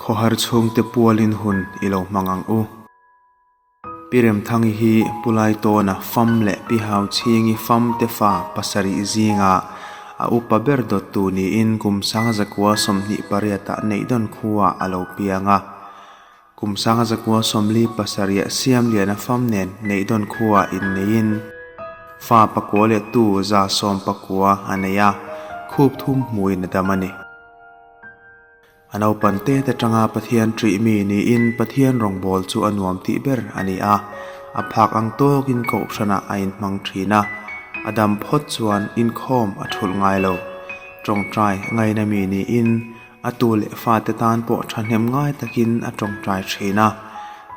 Khawhar chhungte pualin hun i lo hmang ang u. Pi Remthangi hi Pu Laitawna fam leh Pi Hauchhingi fam te fa pasarih zinga a upa ber dawttu niin kum 1928 ah Neihdawn khuaah a lo piang a. Kum 1947 Siamliana fam nen Neihdawn khuaah inneiin fa pakua leh tu 119 a nei a, khup thum hmuin a dam a ni. A naupan te te tanga Pathian ṭih mi niin Pathian rawngbâwl chu a nuam tih ber a ni a, a phâk ang tâwkin kohhranah a inhmang ṭhîn a, a dam phawt chuan inkhâwm a ṭhulh ngai lo. Ṭawngṭai ngaina mi niin a tu leh fate tân pawh ṭhahnem ngai takin a ṭawngṭai ṭhîn a,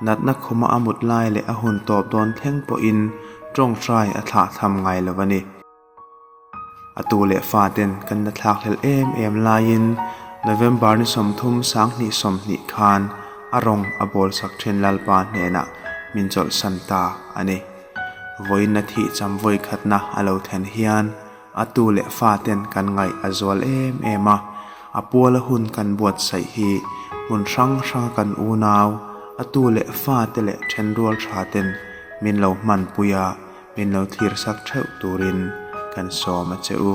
natna khuma a mut lai leh a hun tâwp dâwn thleng pawhin ṭawngṭai a thlahthlam ngai lo a ni. A tu leh fa ten kan la thlak hlel em em laiin November ni 30 2020 khan a rawng a bawl sak thin Lalpa hnenah min chawlhsan ta a ni. Vawiinna thih cham vawi khatna a lo thlen hian a tu leh fa ten kan ngaih a zual em em a, a puala hun kan buatsaih hi hmun hrang hranga kan unau, a tu leh fa te leh thenrual tha ten min lo hmanpui a, Min lo thlir sak theuh turin kan sawm a che u.